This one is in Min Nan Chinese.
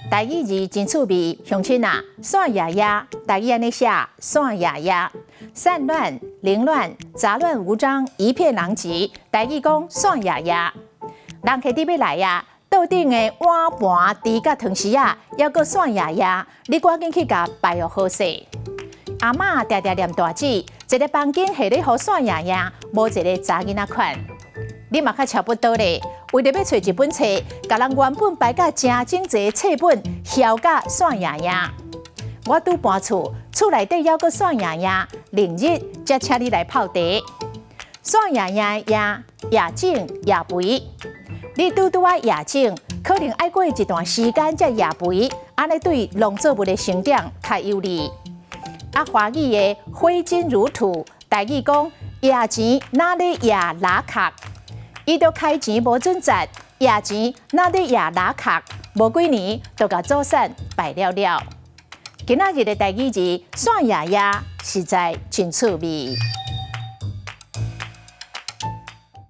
台語字真趣味，鄉親啊，散掖掖，台語按呢寫，散掖掖，散亂、凌亂、雜亂無章，一片狼藉。台語講散掖掖，人客佇欲來啊，桌頂的碗盤、匙佮湯匙仔，猶閣散掖掖，你趕緊去共擺予好勢。阿嬤定定念大姊，一个房間下咧予散掖掖，無一个查囡仔款。你嘛較差不多咧，為著欲揣一本冊，共人原本排甲誠整齊冊本，囂甲散掖掖。我拄搬厝，厝內底猶閣散掖掖，另日才請你來泡茶。散掖掖掖掖種掖肥，你拄拄仔掖種，可能愛過一段時間才掖肥，按呢對農作物的生長較有利。啊，華語的揮金如土，台語講掖錢若咧掖蜊殼，伊都開錢無準節，掖錢若咧掖蜊殼，無幾年就共祖產敗了了。今仔日的台語字散掖掖，實在真趣味。